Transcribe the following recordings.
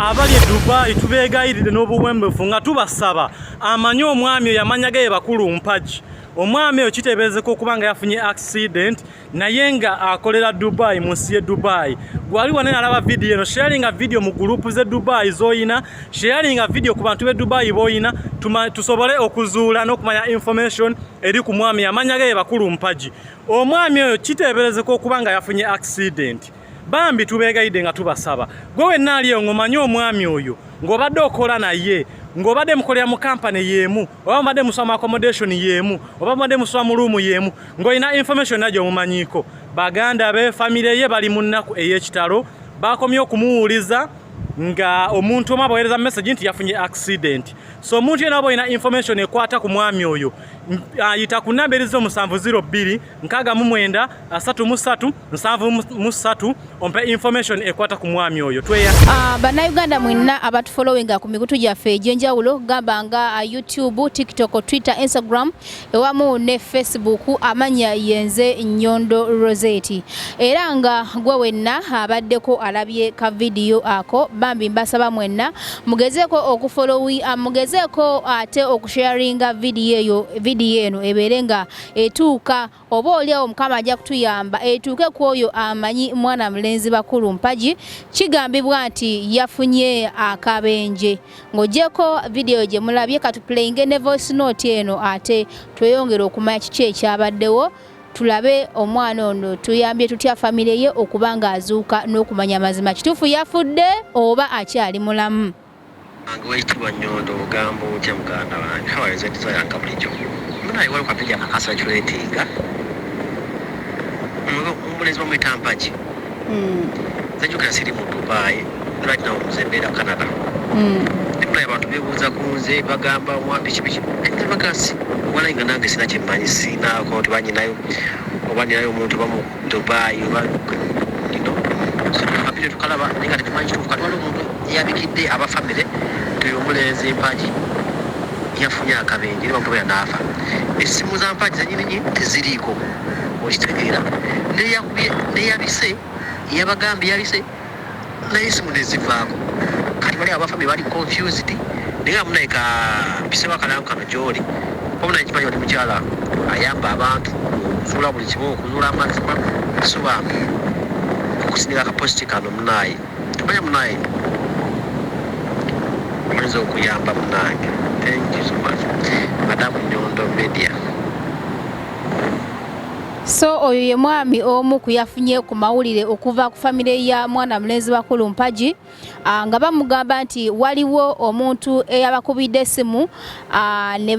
Abali e Dubai tubeegayiridde n'obuwembefu nga tubasaba amanyi omwami oyo amanya ge ye Bakulu Mpagi. Omwami oyo kiteeberezeka okuba nga yafunye accident naye nga akolera Dubai, mu nsi ye Dubai. Gwali wane nalaba vidiyo eno, sharinga vidiyo mu gurupu ze Dubai z'oyina, sharinga vidiyo ku bantu be Dubai b'oyina, tusobole okuzuula n'okumanya information eri ku mwami amanya ge ye Bakulu Mpagi. Omwami oyo kiteeberezeka okuba nga yafunye accident. Bambi tubeegayidde nga tubasaba, gwe wenna ali eyo ng'omanyi omwami oyo, ng'obadde okola naye, ng'obadde mukolera mu kampani y'emu, oba mubadde musula mu accommodation y'emu, oba mubadde musula mu ruumu y'emu, ng'olina information na gy'omumanyiiko. Baganda be, famire ye bali mu nnaku ey'ekitalo. Bakomye okumuwuliza nga omuntu omu abaweereza message nti yafunye accident. So omuntu yenna oba olina information ekwata ku mwami oyo, ayita ku namba erizo 702 69 33 73 ompe information ekwata ku mwami oyo. Tweya Bannayuganda mwenna abatufollowinga ku mikutu gyaffe egy'enjawulo, gamba nga YouTube, TikTok, Twitter, Instagram ewamu ne Facebook, amanya yenze Nyondo Rosette. Era nga gwe wenna abaddeko alabye ka vidiyo ako, bambi mbasaba mwenna mugezeeko okufollowi, mugezeeko ate okusharinga vidiyo eyo, vidiyo eno ebeere nga etuuka, oba oli awo Mukama ajja kutuyamba etuuke ku oyo amanyi mwana mulenzi Bakulu Mpagi. Kigambibwa nti yafunye akabenje. Ng'ogyeko vidiyo gye mulabye, katuplayinge ne voice note eno ate tweyongere okumanya kiki ekyabaddewo, tulabe omwana ono tuyambye tutya famire ye okuba ng'azuuka n'okumanya amazima, kituufu yafudde oba akyali mulamu. Wange wekitiibwa Nyondo, ogamba otya muganda wange? How are you? Desire nga bulijjo munaye waliwo kavidiyo akakasaculatinga, omulenzi bamwita Mpagi. Nze njukira siri mu Dubai right now, nze mbeera Canada. Munaye abantu bebuuza ku nze, bagamba biki biki, bagasi walayi nga nange sina kyemmanyi, sinaako nti banyinayo oba ninayo omuntu oba mu Dubai oba so kavidiyo tukalaba naye nga tetumanyi kituufu. Kati waliwo omuntu eyabikidde aba famire nti oyo omulenzi Mpagi yafunye akabenje ne bamukebera n'afa. Essimu za Mpagi zenyininyini teziriiko, okitegeera? Neyakubye neyabise yabagambye yabise naye esimu nezivaako. Kati bali abafamire bali confused, naye nga munaye ka mpisewo akalango kano gyoli omunaye, kimanyi oli mukyala ayamba abantu okuzuula buli kimu, okuzuula amazima. So bambi okusinira akapositi kano munaye, tumanya munaye oyinza okuyamba munange. Thank you so much, Madam Nyondo Media. So oyo ye mwami omu ku yafunye ku mawulire okuva ku famire ya mwana mulenzi Bakulu Mpagi, nga bamugamba nti waliwo omuntu eyabakubidde essimu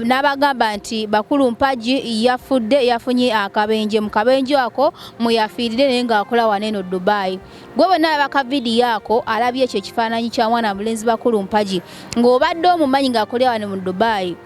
n'abagamba nti Bakulu Mpagi yafudde, yafunye akabenje, mu kabenje ako mwe yafiirire, naye ng'akola wano eno Dubai. Gwe bwenna alaba ka vidiyo ako, alabye ekyo ekifaananyi kya mwana mulenzi Bakulu Mpagi, ng'obadde omumanyi ng'akolera wano mu Dubai,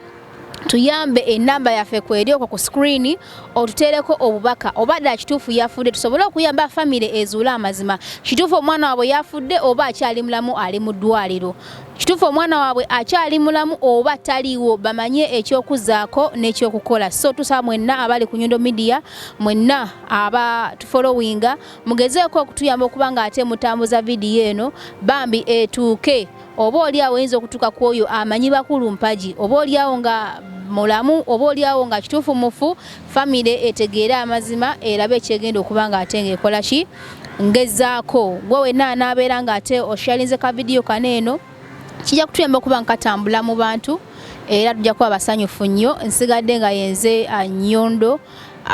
tuyambe. Enamba yaffe kweri okwo ku screen, otuteereko obubaka oba ddala kituufu yafudde, tusobole okuyamba famire ezuule amazima. Kituufu omwana waabwe yafudde oba akyali mulamu, ali mu ddwaliro? Kituufu omwana waabwe akyali mulamu oba taliiwo? Bamanye ekyokuzaako n'ekyokukola. So tusaba mwenna abali ku Nyondo Media, mwenna aba tufollowinga, mugezeeko okutuyamba okuba nga ate mutambuza vidiyo eno, bambi etuuke, oba oli awo oyinza okutuuka ku oyo amanyi Bakulu Mpagi, oba oli awo nga mulamu, oba oli awo nga kituufu mufu, famire etegeere amazima, erabe ekyegenda okuba nga ate ng'ekola ki. Ngezaako gwe wenna anaabeera ng'ate osharinze ka vidiyo kano eno, kijja kutuyamba okuba nga katambula mu bantu, era tujja kuba basanyufu nnyo. Nsigadde nga yenze Nyondo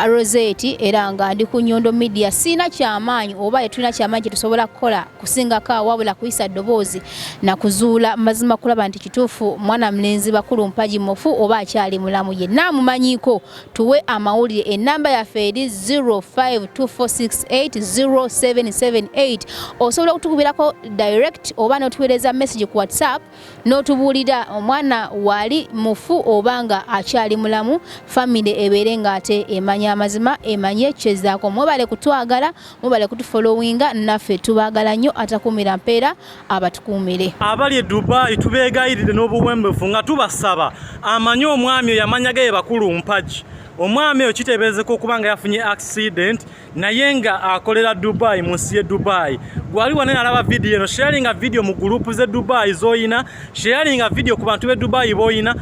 Rosette, era nga ndi ku Nyondo Media. Siina kyamaanyi oba tetulina kyamaanyi kyetusobola kukola kusingako awo, wabula kuyisa ddoboozi na kuzuula mazima, kulaba nti kituufu mwana mulenzi Bakulu Mpagi mufu oba akyali mulamu. Yenna amumanyiiko tuwe amawulire. Enamba yaffe eri 0524680778. Osobola okutukubirako direct oba n'otuweereza message ku WhatsApp n'otubuulira omwana waali mufu oba nga akyali mulamu, famire ebeere ng'ate emanya amazima, emanye kyezaako. Mwebale kutwagala, mwebale kutufollowinga, naffe tubaagala nnyo. Atakuumira mpeera abatukuumire. Abali e Dubai tubeegayiridde n'obuwembefu nga tubasaba amanyi omwami oyo amanya ge ye Bakulu Mpagi. Omwami oyo kiteeberezeka okuba nga yafunye accident naye nga akolera Dubai, mu nsi ye Dubai. Gwali wane nalaba vidiyo eno, sharinga vidiyo mu gurupu ze Dubai z'oyina, sharinga vidiyo ku bantu be Dubai b'oyina,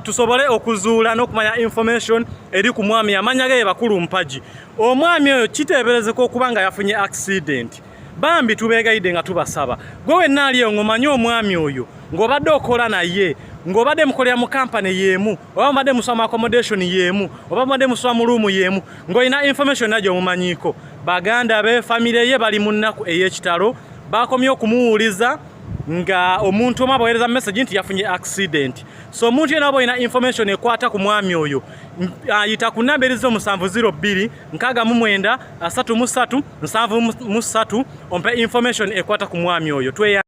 tusobole okuzuula n'okumanya information eri ku mwami. Amanya ge Bakulu Mpagi. Omwami oyo kiteeberezeka okuba nga yafunye accident. Bambi tubeegayidde nga tubasaba, gwe wenna ali eyo ng'omanyi omwami oyo, ng'obadde okola naye, ng'obadde mukolera mu kampani y'emu, oba mubadde musula mu accommodation y'emu, oba mubadde musula mu ruumu y'emu, ng'olina information nagyo omumanyiiko. Baganda be, famire ye bali mu nnaku ey'ekitalo. Bakomye okumuwuliza nga omuntu omu abaweereza message nti yafunye accident. So omuntu yenna oba olina information ekwata ku mwami oyo, ayita ku namba erizo 702 69 33 73, ompe information ekwata ku mwami oyo. Tweya.